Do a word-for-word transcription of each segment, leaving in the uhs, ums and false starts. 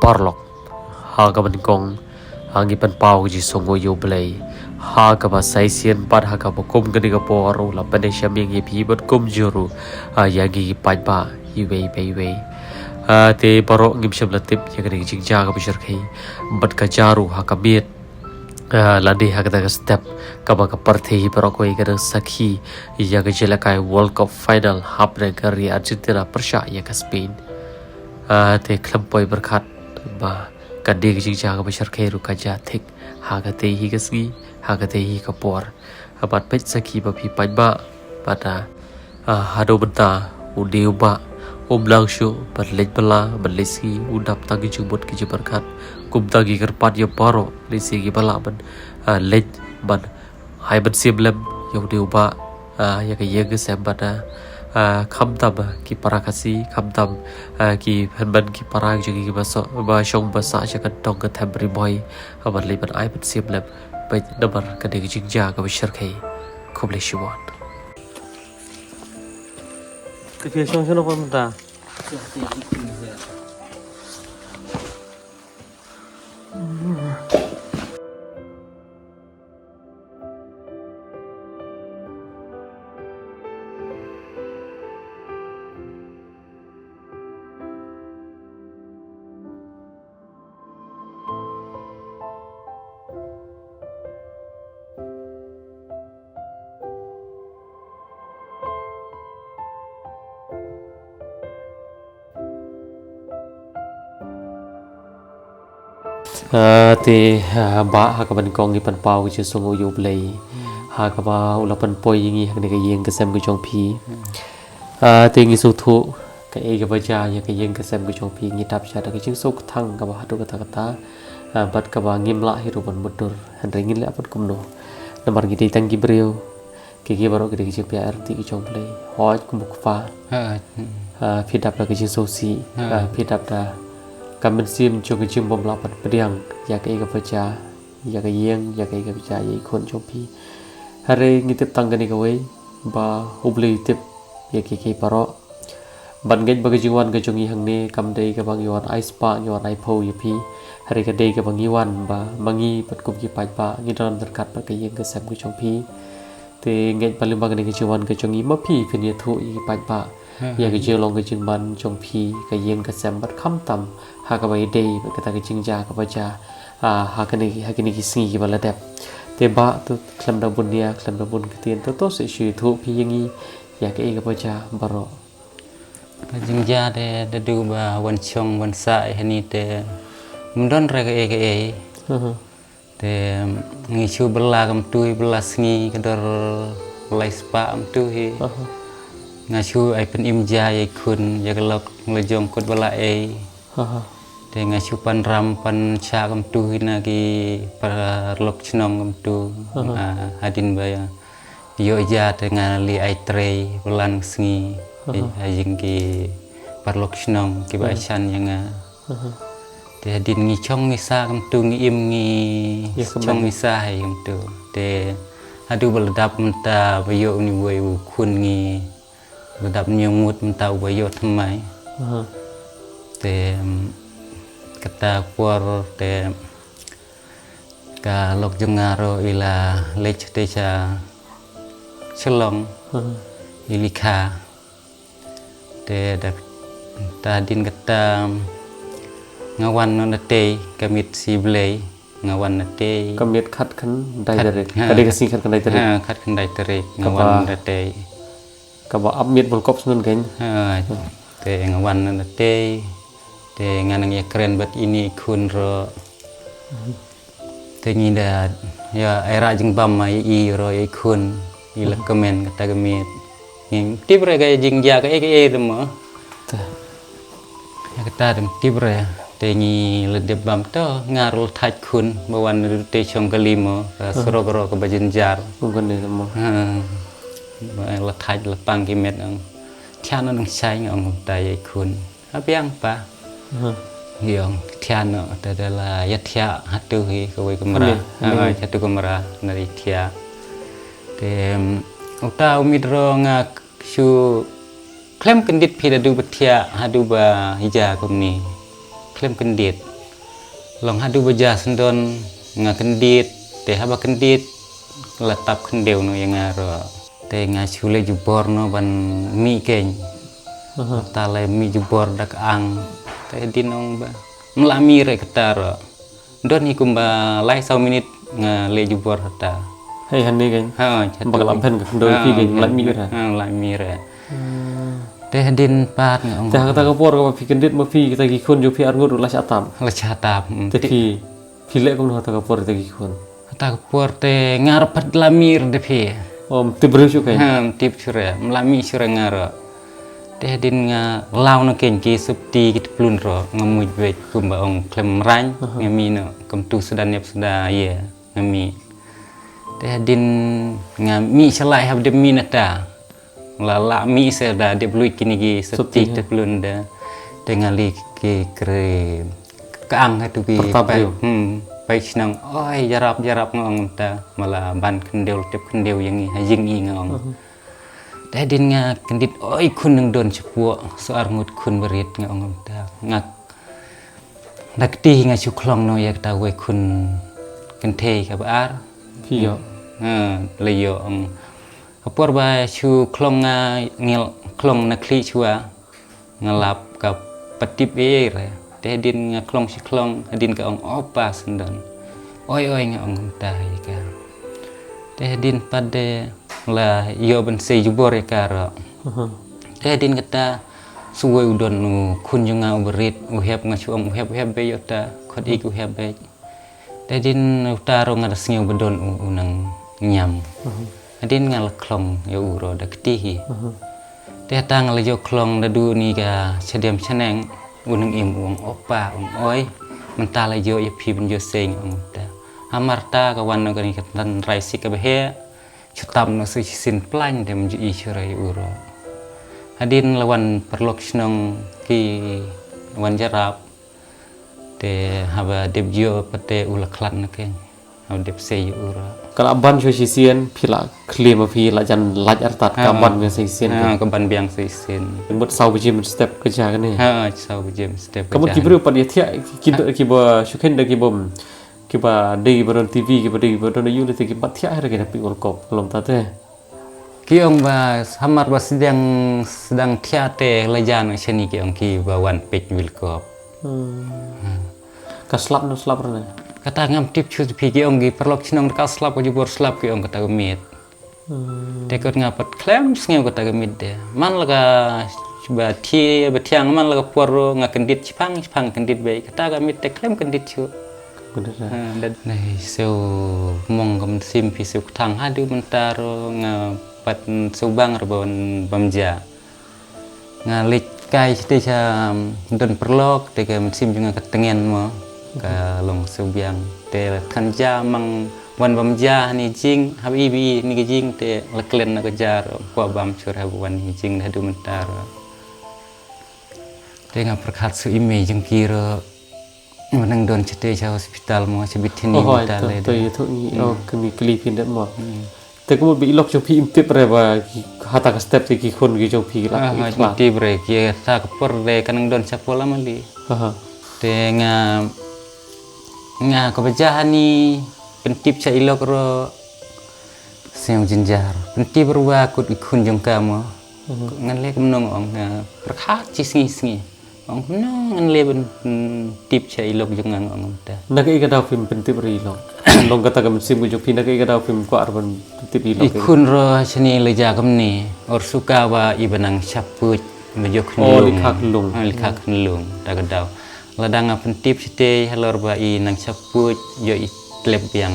Paralok, ha kaba nyngkong, ha ngi pynpaw ka jingsngewnguh ïa U Blei. Ha kaba sa shisien pat ha kaba kum kane ka por u la pynïashem ïa ngi phi bad kumjuh ruh, ah, ïa ngi ki paidbah iwei pa iwei. Ah, te baroh ngim shym la tip ïa kane ka jingjia kaba shyrkhei bad ka jia ruh ha ka miet. Ah, lane ha kata ka step kaba ka pyrthei baroh kawei ka dang sakhi ïa ka jingïalehkai World Cup final hapdeng ka ri Argentina pyrshah ïa ka Spain. Ah, te khlem poi pyrkhat ba kane ka jingjia kaba shyrkhei ruh ka jia thik ha katei hi ka sngi, ha katei hi ka por. Bad peit sakhi ba phi paidbah, bad, ah, ah, haduh mynta une u bah um nang shuh ban leit bylla ban leit sngi, u dap tang ki jingmut ki jingpyrkhat. Kumta ngi kyrpad ïa baroh lehse kiba lah ban, ah, leit ban ai mynsiem lem ïa une u bah, ah, ïa ka ïing ka sem bad, ah, ah, khamtam, ah, ki para Khasi, khamtam, ah, ki hynmen ki para jong ngi kiba sah, ba shong ba sah sha ka dong ka them Ri Bhoi, ah, ban leit ban ai mynsiem lem. Peit namar kane ka jingjia kaba shyrkhei. Khublei shibun. Te phi shong shano pat mynta? Ah, te, ah, bah, ha kaba nyngkong ngi pynpaw ka jingsngewnguh ïa U Blei. Hmm. Ha kaba u la pynpoi ïa ngi ha kane ka ïing ka sem ka jong phi. Hmm. Ah, te ngi sngewthuh kaei kaba jia ïa ka ïing ka sem ka jong phi, ngi dap sha da ka jingsngewkthang kaba haduh katta katta. Ah, bad kaba ngim lah hi ruh ban mutdur. Hynrei ngin leh pat kumno? Namar ngi dei tang ki briew. Ki, ki baroh ki dei ki jingpynïaid ryntih ki jong U Blei. Hooid kum u kpa. Ha, hmm. Ah, phi dap da ka jingsngewsih. Ha. Ah, phi dap da ka mynsiem jong ka jingbymlah ban pdiang ïa kaei kaba jia ïa ka ïing, ïa kaei kaba jia ïa i khun jong phi. Hynrei ngi tip tang kane kawei ba U Blei u tip ïa kiei kiei baroh. Bad ngeit ba ka jingwan ka jong ngi hangne kam dei kaba ngi wan ai spah, ngi wan ai phew ïa phi. Hynrei ka dei kaba ngi wan ba ma ngi bad kum ki paidbah ngi don ryngkat bad ka ïing ka sem ka jong phi. Te ngeit ba lyngba kane ka jingwan ka jong ngi ma phi phin ïathuh ïa ki paidbah. Hmm. Ïa ka jinglong ka jingman jong phi, ka ïing ka sem bad khamtam ha kaba ïadei bad kata ka jingjia kaba jia, ah, ha kane, ha kine ki sngi kiba la dep. Te bah, to khlem da bun nia, khlem da bun ktien, to, to shu ïathuh phi ïa ngi ïa kaei kaba jia baroh. Ka jingjia te da duh ba wan shong wan sah ïa hangne te ym don re kaei kaei. Aha. Te ngi shu bylla kumtu hi, bylla sngi ka dor lai spah kumtu hi. Aha. Nga shu ai pynim jia ïa i khun, ïa ka lok la jong kut ba la ei. Aha. Te nga shu pan ram pan shah kumtu hi na ki paralok shnong kumtu. Aha. Ah, hadien ba ïa ïoh jia te nga leit ai trei, bylla sngi. Aha. Ha ïing ki paralok shnong kiba, aha, ai shan ïa nga. Aha. Te hadien ngi shong ngi sah kumtu, ngi im ngi, ïa, shong ngi sah hi kumtu. Te haduh ba la dap mynta ba ïoh une uwei u khun ngi, la dap hynñiew ngut mynta uba ïoh thymmai. Aha. Te, mm, kata ka por te ka lok jong nga ruh i la leit shatei sha Shillong. Aha. I la kha. Te da, ta hadien kata nga wan noh na tei, ka miet shi Blei, nga wan na tei. Ka miet khatkhyndai tarik. Khat, ha, ka dei ka sngi khatkhyndai tarik. Ha, khatkhyndai tarik nga wan na tei. Kaba ap miet bun kop shen kan. Ha, te nga wan noh na tei. Te nga nang ïakren bad ine i khun ruh. Mhm. Te ngi da ïa ai rah jingbam ma i, i ruh i khun, i la kmen kata ka miet. Ngim tip re ka jingjia kaei kaei ruh mo. Te. Ïa kata te ngim tip re. Te ngi la dep bam to, nga ruh la thait khun ba wan naduh tei shong kali mo, ka surok ruh kaba jynjar. Kum kane ruh mo. Ha. Ba la thait la pang ki met ong. Thiah noh nang shai, nga ong kumta ïa i khun. Ha biang pa. Aha. Ïong thiah noh, te da la ïa thiah hato hi kawei kamra. Hane, hane. Ha, hato kamra na ri thiah. Te, em, uta u miet ruh nga shu khlem kyndit phi da duh ba thiah haduh ba ïa kumne. khlem kyndit. Long haduh ba ja syndon nga kyndit, te haba kyndit la tap khyndew noh ïa nga ruh. Te nga shu leh jubor noh ban mih keiñ. Aha. Te la mih jubor da ka ang. Te hadien ong ba ym lah mih re kata ruh. Don hi kumba lai saw minit nga leh jubor hata. Hei, hangne keiñ. Ha, ba ka la phen ka khyndew ïa phi keiñ, ym lah mih re. Ha, ym lah mih re. Hmm. Te hadien pat nga ong. Te ha kata ka por kaba phi kyndit ma phi, kita ki khun jong phi arngut ruh la shah tap. La shah tap. Hmm. Te phi, phi leh kumno ha kata ka por kita ki khun? Ha kata ka por te nga ruh pat la mih re da phi. Oh, ym tip briew shuh keiñ? Ha, ym tip shuh re. Ym lah mih shuh re nga ruh. Te hadien nga law noh keiñ ki sopti ki tplun ruh nga mut beit kumba ong khlem raiñ. Aha. Nga mih noh kumtu suda nep suda ïa nga mih. Te hadien nga mih shalai haba dep mih nata. La lah mih seh da dep luid kine ki sopti, sopti, ha, tplun da. Te nga leit ki kre ka ang ha tu ki pyrta briew. Hmm, peit shnong, oi, ïarap, ïarap nga ong mynta. Ma la ban khyndew, tep khyndew ïa ngi ha ïing i nga ong. Mhm. Te hadien nga kyndit, oi, khun nang don shapoh, sa arngut khun barit nga ong mynta. Nga da kti nga shu khlong noh ïa kata kawei khun kynthei kaba ar. Phi ïoh? Ha, la ïoh ong. Ka por ba shu khlong nga ngil khlong na khlieh shuwa. Nga lap ka patip ei ei re. Te hadien nga khlong shi khlong, hadien ka ong, "O pa, syndon." "Oi, oi," nga ong kumta ïa ka. Te hadien pat de la ïoh ban sei jubor ïa ka ruh. Mhm. Te hadien kata, sa uwei u don u khun jong nga uba rit, u hep, nga shu ong u hep, u hep beit ïa uta, khot ïa u hep beit. Te hadien uta ruh nga da sngew ba don u, u nang ñiam. Mhm. Hadien nga la khlong ïa u ruh da kti hi. Mhm. Te hata nga la ïoh khlong da duh ni ka shadem shaneng, u nang im u ong, "O pa," ong, "oi, mynta la ïoh ïa phi ban ïoh sei," ong mynta. Hamar ta ka wan noh kane ka tynrai sik kaba heh, shu tap noh sa shisien plain te mynjur i shurai u ruh. Hadien la wan paralok shnong ki wan ïarap. Te haba dep ïoh pat te u la khlad na keiñ. Haba dep sei ïa u ruh. Ka la ban shuh shisien, phi la khlieh ma phi la jan lait artat, ka ban biang sa shisien. Ha, ka ban biang sa shisien. Mut saw baje mynstep ka jia kane. Ha, saw baje mynstep ka jia. Ka mut ki briew pat ïathiah ki, ki, kiba shu kheiñ da kiba, kiba dei kiba don T V, kiba dei kiba don aïu lei te ki pat thiah ha kane phi World Cup, lom ta te. Ki ong ba hamar ba sdang, sdang thiah te la jan shane ki ong kiba wan peit World Cup. Hmm. Hmm. Ka slap ne slap re ne? Kata ngam tip shuh phi, ki ong ki paralok shnong ka slap ka jubor slap ki ong kata ka miet. Hmm. Te kot nga pat khlem sngew kata ka miet de. Man la ka ba thi, ba thiang man la ka por ruh nga kyndit shipang, shipang kyndit beit. Kata ka miet te khlem kyndit shuh. Ka miet de. Ha, da. Nei, shu mong ka mynsiem phi shu kthang haduh mynta ruh nga pat shu bang ruh ban, bam ja. Nga leit kai shatei sha, um, don paralok, te ka mynsiem jong nga ka tngen mo, ka long shu biang. Te than ja mang wan bam ja hani jing, haba i ba i ni ka jing, te la klen na ka ja ruh, kwah bam shuh haba wan hi jing haduh mynta ruh. Te nga pyrkhat shu i mei jong ki ruh, ba nang don shatei sha hospital mo, sha Bethany. Oh, hooid, mynta to, le to, de. Ïathuh ngi, hmm, oh, kane kali phin dep mo. Hmm. Te kumno ba i lok jong phi im tip re ba ki, hata ka step te ki khun ki jong phi la, ah, ki hooid, khlad. Im tip re ki hata ka por re ka nang don sha Pola mali. Aha. Te nga, nga kaba ja hani pyntip sha i lok ruh sngew jynjar. Pyntip ruh ba kut i khun jong ka mo. Mhm. Ngan leh kumno nga ong, nga pyrkhat shi sngi sngi. Ong kumno ngan leh ban, hmm, tip sha i lok jong nga, nga ong kumta. Na kaei ka daw phim pyntip re i lok? Long kata ka mynsiem ka jong phi, na kaei ka daw phim kwah re ban pyntip i lok? I khun ruh shane la ja kumne, or suka ba i ba nang shapuit, ba jong, oh, khunlung. Likha khunlung. Ah, likha khunlung, ta ka daw. Lada nga pyntip shatei halor ba i nang shapuit, jong i tlep biang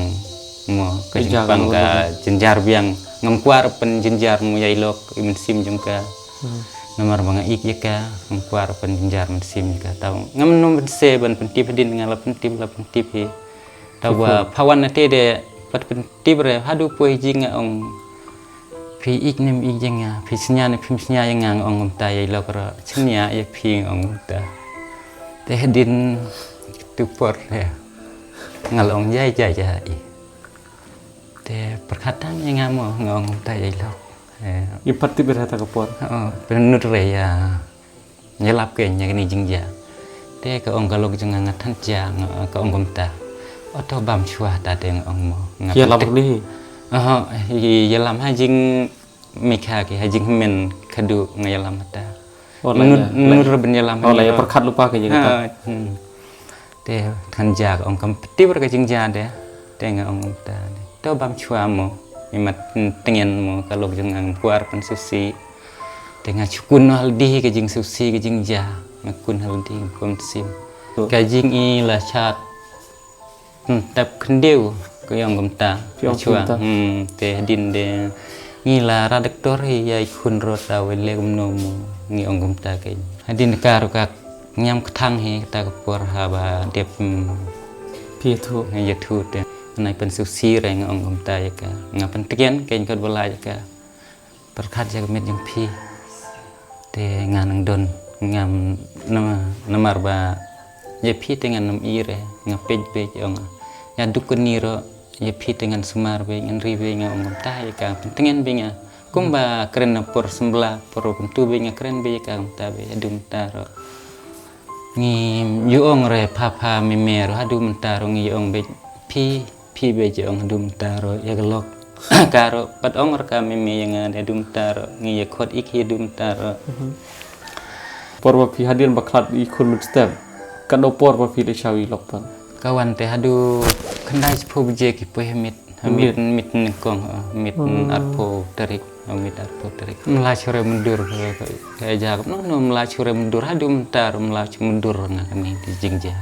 mo, ka jingpang ka jynjar biang. Ngam kwah re pynjynjar mo ïa i lok, i mynsiem jong ka. Hmm. Namar ba nga ïeit ïa ka, ngam kwah re pynjynjar mynsiem ïa ka. Tau ngam nym pynse ban pyntip hadien, nga la pyntip, la pyntip hi. Tau ba pha wan na te de pat pyntip re, haduh poi jing nga ong, phi ïeit ne ym ïeit ïa nga, phi sñiaw ne phim sñiaw ïa nga, nga ong kumta ïa i lok ruh, sñiaw ïa phi nga ong kumta. Te hadien tu por re nga la ong jai jai jai. Te pyrkhat tang ïa nga mo, nga ong kumta ïa i lok. Eh. Im pat tip re ha ta ka por? Oh, pynlut re ïa. Ïalap keiñ ïa kane jingjia. Te ka ong ka lok jong nga, nga than ja, nga, ka ong kumta. Oto bam shuwa ta te, nga ong mo. Nga ïalam ni. Oho, ïalam ha jing mekha ki, ha jing hynmen khadduh nga ïalam ta. Nur, nur ban ïalam. Pyrkhat lypa ka jingta. Te than ja ka ong kam pti bar ka jingja de. Te nga ong kumta. To bam shuwa mo. Imat tngen mo ka lok jong nga, kwah pynsngewsih. Te nga shu kun haldi ka jingsngewsih ka jingja. Nga kun haldi kum tsim. Ka jing i la shat. Hmm, tap khyndew ka ong kumta. Shuwa. Hmm, te hadien de ngi la rat doktor hi ïa i khun rot da wei le kumno mo, ngi ong kumta ka. Hadien ka ruh ka ngiam kthang hi kata ka por haba dep, hmm. Phi ïathuh. Ïathuh te. Nai pynsngewsih re, nga ong kumta ïa ka. Nga pyntngen ka kot ba la ïa ka. Pyrkhat ïa ka met jong phi. Te nga nang don ngam, namar ba ïa phi te ngan ym i re, nga peit beit ong. Ïa duk kani ruh ïa phi te ngan sumar beit, ngan ri beit, nga ong kumta ïa ka, pyntngen beit nga. Kumba kren na por sembla, por kumtu beit nga kren beit ïa ka kumta beit, haduh mynta ruh. Ngi ïa ong re pha pha me me ruh haduh mynta ruh ngi ïa ong beit phi. Phi beit ïa ong haduh mynta ruh ïa ka lok. Ka ruh pat ong ruh ka me me ïa nga haduh mynta ruh ngi ïa khot ïa ki haduh mynta ruh. Por ba phi hadien ba khlad i khun mynstep, katno por ba phi leit shaw i lok pan? Ka wan te haduh khyndai shiphew baje ki poi ha miet, ha miet, miet nyngkong, ha miet arphew tarik, ha miet arphew tarik. Mla shu re myndur ka, ka, ka ja ka, no, no, mla shu re myndur haduh mynta ruh mla shu myndur nga kane ka jingjia.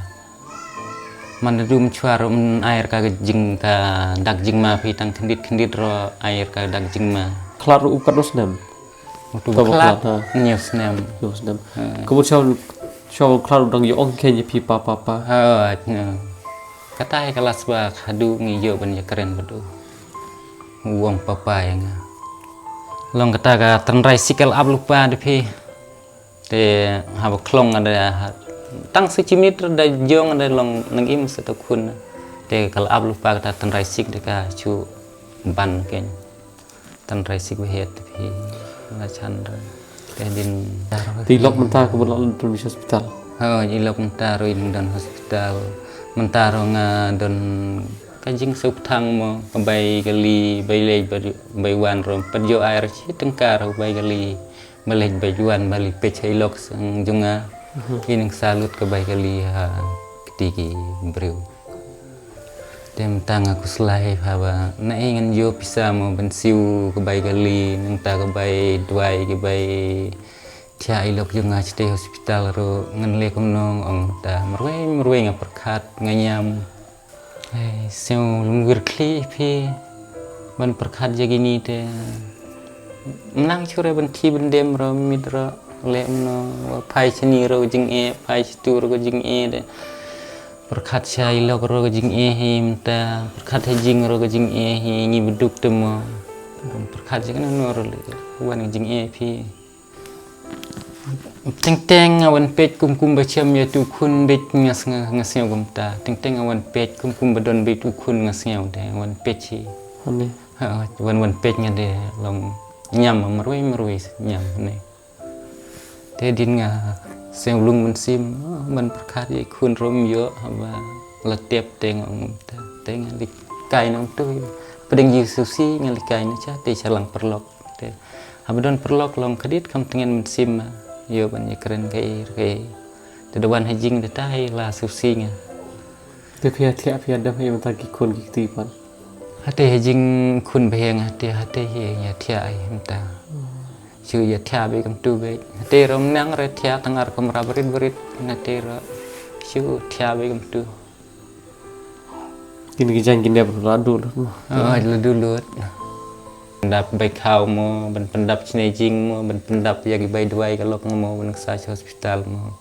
Man da dum shuwa ruh, mm, ai ka jing, ka dak jingma phi tang khyndiat khyndiat ruh ai ka dak jingma. Khlad ruh u katno snem? Utu ba khlad, ha, hynñiew snem. Hynñiew snem. Ha. Ka mut shuwa, shuwa khlad ruh dang ïa ong kheiñ ïa phi pa pa pa. Ha, ha. Kata hi ka last ba haduh ngi ïoh ban ïa kren bad u. U ong papa ïa nga. Long kata ka tynrai sik ka la ap lypa da phi. Te haba khlong nga da, tang sa shi minit da jong nga da long nang im sa ta khun. Te ka la ap lypa kata tynrai sik da ka shu ban kein. Tynrai sik ba het te phi la chan da. Te din. Te i lok mynta ka ba la don phi sha hospital? Ha, i lok mynta ruh i don hospital. Mynta ruh nga don ka jingsngewthuh mo, ka bai kali, bai leit, bai, bai wan ruh pat ïoh ai ruh shi tyngka ruh bai kali. Ba leit ba wan ba leit peit ha i lok seng jong nga. Mhm. I nang sa lut ka bai kali ha kti ki briew. Te mynta nga khuslai haba na ei ngan ïoh pisa mo ban siew ka bai kali, nangta ka bai dawai, ka bai thiah i lok jong nga shatei hospital ruh ngan leh kumno, ong ta marwei marwei nga pyrkhat nga ñiam. Ai, siew lum wir khlieh phi ban pyrkhat ïa kine te. Mnang shuh re ban thiah ban dem ruh, miet ruh, leh kumno, phai shane ruh ka jingeh, phai shatu ruh ka jingeh de. Pyrkhat sha i lok ruh ka jingeh hi mynta, pyrkhat ha jing ruh ka jingeh hi, ngi ba duk te mo. Pyrkhat sha kano kano ruh leh wan ka jingeh phi. Teng teng nga wan peit kum kum ba shem ïa tu khun beit nga sngew, nga sngew kumta. Teng teng nga wan peit kum kum ba don beit u khun nga sngew de wan peit hi. Ani. Ha, wan wan peit nga de long ñiam marwei marwei ñiam ne. Te din nga seng lung mynsiem ban pyrkhat ïa khun rom ïoh haba la tep te nga ong kumta. Te nga li kai nang tu. Pdeng ji susi nga li kai na cha te cha lang paralok. Te haba don paralok long khadit kham tngen mynsiem ma ïoh ban ïa kren kaei kaei. Te da wan ha jing da tai la susi nga. Te phi ïa thiah phi ïa dem ha ïa mynta ki khun ki kti pan. Hate ha jing khun bheng hate hate hi ïa thiah ai mynta. Shu ïa thiah beit kumtu beit. Hate rom nang re thiah tang ar kamra barit barit hate ro. Shu thiah beit kumtu. Kin ki jang kin dep la du lut mo. Oh, la du lut. Pyndap bai khaw mo, ban pyndap chnai jing mo, ban pyndap ïa ki bai dawai ka lok mo, ban ksa cha hospital mo.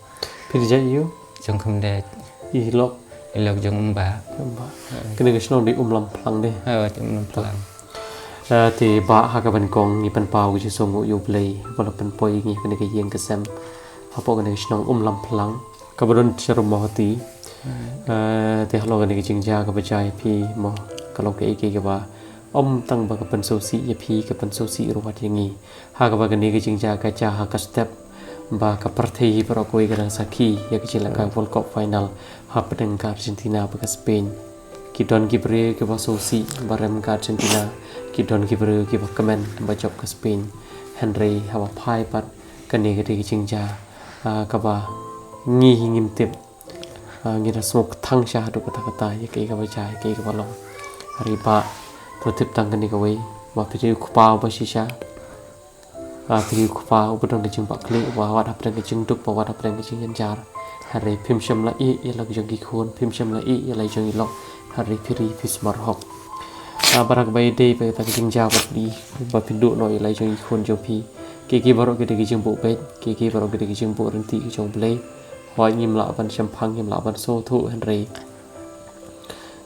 Phi da jait ïu? Jong kham dep. I lok? I lok jong umba. Umba. Kane ka shnong dei Umlamplang de. Oh, Umlamplang. Eh, te ba ha kaba nyngkong ngi pynpaw ka jingsngewnguh ïa U Blei ba la pynpoi ngi kane ka ïing ka sem hapoh kane ka shnong Umlamplang. Kaba don sharum Mawhati. Hmm. Eh, te halor kane ka jingjia kaba jia ïa phi mo, ka long kaei kaei kaba ym tang ba ka pynsngewsih ïa phi, ka pynsngewsih ruh wat ïa ngi. Ha kaba kane ka jingjia ka jia ha ka step Ba ka pyrthei baroh kawei ka dang sakhi ïa ka jingïalehkai World Cup final hapdeng ka Argentina bad ka Spain. Ki don ki briew kiba sngewsih ba rem ka Argentina, ki don ki briew kiba kmen ba jop ka Spain. Hynrei haba phai pat, kane ka dei ka jingjia, ah, kaba ngi hi ngim tip. Ah, ngi da sngew kthang sha haduh katta katta ïa kaei kaba jia, ïa kaei kaba long. Hynrei Bah, to tip tang kane kawei, ba phi dei u kpa uba shisha. Ah, phi dei u kpa uba don ka jingbakla, uba wad hapdeng ka jingduk, uba wad hapdeng ka jingjynjar. Hynrei phim shym la ïeh ïa la ki jong ki khun, phim shym la ïeh ïa la ki jong i lok. Hynrei phi ri phi sumar hok. Ah, baroh kaba ïadei bad kata ka jingjia ba phi, ba phi duh noh ïa la ki jong ki khun jong phi. Kiei kiei baroh ki dei ki jingbuh beit, kiei kiei baroh ki dei ki jingbuh ryntih ki jong U Blei. Hooid, ngim lah ban shemphang, ngim lah ban sngewthuh, hynrei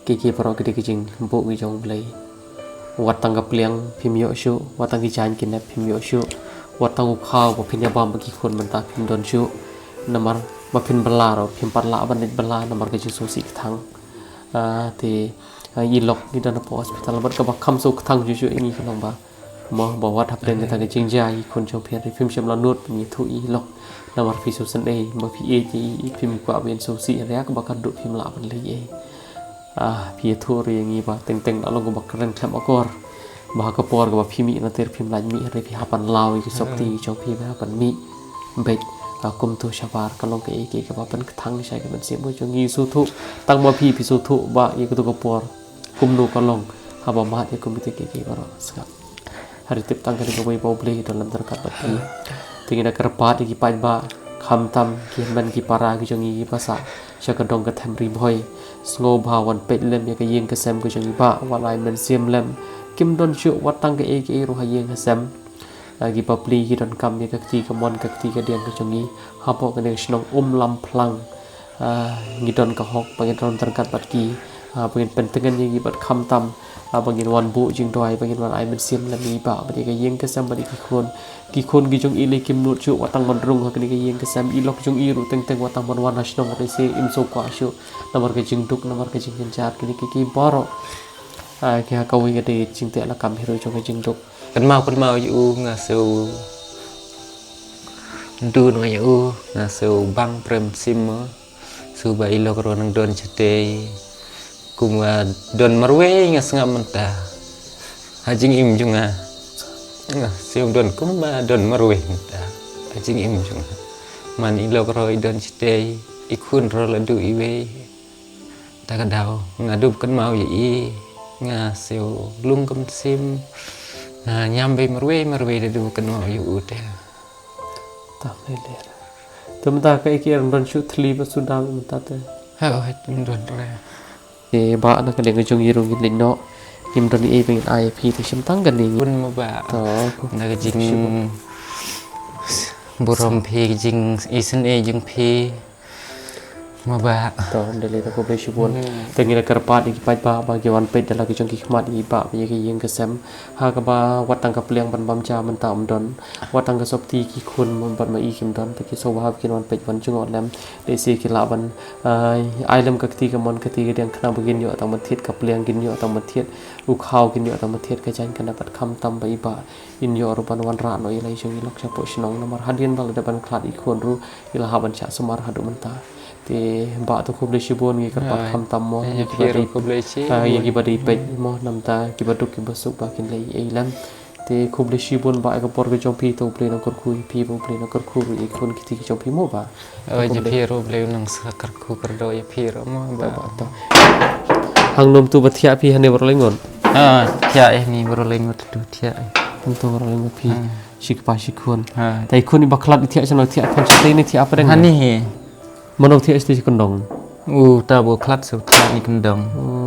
kiei kiei baroh ki dei ki jingbuh ki jong U Blei. Wat tang ka pliang phim ïoh shuh, wat tang ki jaiñ ki nep phim ïoh shuh, wat tang u khaw ba phin ïa bam bad ki khun mynta phim don shuh. Namar ba phin bylla ruh phim pat lah ban leit bylla namar ka jingsngewsih kthang. Ah, te, ah, i lok ngi don hapoh hospital bad kaba kham sngewkthang shuh shuh ïa ngi ka long ba, mo, ba wat hapdeng kata ka jingjia ki khun jong phi, hynrei phim shym la nud ban ïathuh ïa i lok. Namar phi sngewsynei ba phi ïeit ïa i, phim kwah ban sngewsih, hynrei ha kaba khatduh phim lah ban leh ei. Ah, phi ïathuh ruh ïa ngi ba teng teng la long kaba kren khlem akor. Ba ha ka por kaba phi mih na ter phim lah mih, hynrei phi hap ban law ïa ki sopti ki jong phi, phi hap ban mih beit. Ah, kumto shabar, ka long kaei kaei kaba pynkthang sha ka mynsiem ka jong ngi. Sngewthuh tang ma phi, phi sngewthuh ba ïa kato ka por kumno ka long haba mad ïa kum kita kiei kiei baroh. Sngap. Hynrei tip tang kane kawei, ba U Blei u don lem ryngkat bad phi. Te ngi da kyrpad ïa ki paidbah, khamtam ki hynmen ki para ki jong ngi kiba sah sha ka dong ka them Ri Bhoi. Sngewbha wan peit lem ïa ka ïing ka sem ka jong i Bah, wan ai mynsiem lem. Kim don shuh wat tang kaei kaei ruh ha ïing ha sem. Ah, ki bapli ki donkam ïa ka kti kamon ka kti kadiang ka jong ngi hapoh kane ka shnong Umlamphlang. Ah, ngi don ka hok ba ngin wan ryngkat bad ki, ah, ba ngin pyntngen ïa ki bad khamtam, ah, ba ngin wan buh jingduwai, ba ngin wan ai mynsiem lem ïa i Bah bad ïa ka ïing ka sem bad ïa ki khun. Ki khun ki jong i lei kim nud shuh wat tang ban rung ha kane ka ïing ka sem, i lok jong i ruh teng teng wat tang ban wan ha shnong, hynrei sa im sngewkwah shuh namar ka jingduk, namar ka jingjynjar, kine kiei kiei baroh. Ah, ki ha kawei ka dei jingteh lakam hi ruh jong ka jingduk. Kynmaw kynmaw ïa u nga shu duna ïa u, nga shu bang prem sim mo. Shu ba i lok ruh nang don shatei. Kumba don marwei nga sngap mynta ha jingim jong nga. Nga shu don kumba don marwei mynta ha jingim jong nga. Man i lok ruh i don shatei, i khun ruh la duh iwei. Ta ka daw nga dup kynmaw ïa i, nga shu lung ka mynsiem, nga ñiam beit marwei marwei da dup kynmaw ïa u te. Tam lei lei. Te mynta kaei kaei, ym don shuh thli ba shu dam mynta te? Ha, ym don re. Te Bah, na ka liang ka jong ngi ruh ngin leit noh. Ngim don ei ba ngin ai ïa phi te, shim tang kane. Bun mo Bah. To, na ka jingburom phi, ka jingisynei jong phi. Mo Bah. To, ym dei lei, to khublei shibun. Hmm. Te ngi da kyrpad ïa ki paidbah ba ki wan peit da la ki jong ki khmat ïa i Bah bad ïa ka ïing ka sem. Ha kaba wat tang ka pliang ban bam ja mynta ym don. Wat tang ka sopti ki khun bad ma i kim don. Te ki sngewbha ba kin wan peit wan jngoh lem. Lehse ki lah ban, ah, ai lem ka kti kamon ka kti kadiang khnang ba kin ïoh tang ban thied ka pliang, kin ïoh tang ban thied u khaw, kin ïoh tang ban thied ka jaiñ ka nep bad khamtam ba i Bah in ïoh ruh ban wanrah noh ïa la i jong i lok shapoh shnong, namar hadien ba la dep ban khlad i khun ruh i la hap ban shah sumar haduh mynta. Te Bah, to khublei shibun, ngi kyrpad khamtam mo ïa kiba dei, ah, ïa kiba dei peit mo, namta kiba duk kiba suk ba kin leh ei lem. Te khublei shibun Bah ïa ka por ka jong phi, to U Blei un kyrkhu ïa phi, ba U Blei un kyrkhu ruh ïa ki khun ki kti ki jong phi mo Bah. Oi, ïa phi ruh U Blei un sa kyrkhu kyrdoh ïa phi ruh mo Bah. Hangno tu ba thiah phi hangne baroh lai ngut? Ah, thiah ïa ni baroh lai ngut tu thiah. Hangto baroh lai ngut phi. Hmm. Shi kpa shi khun. Ha. Te i khun iba khlad i thiah shano, thiah phan shatei ne thiah pdeng? Hangne hi. Mano thiah shatei, shi kyndong? U ta ba khlad shu thiah ni kyndong. Oh.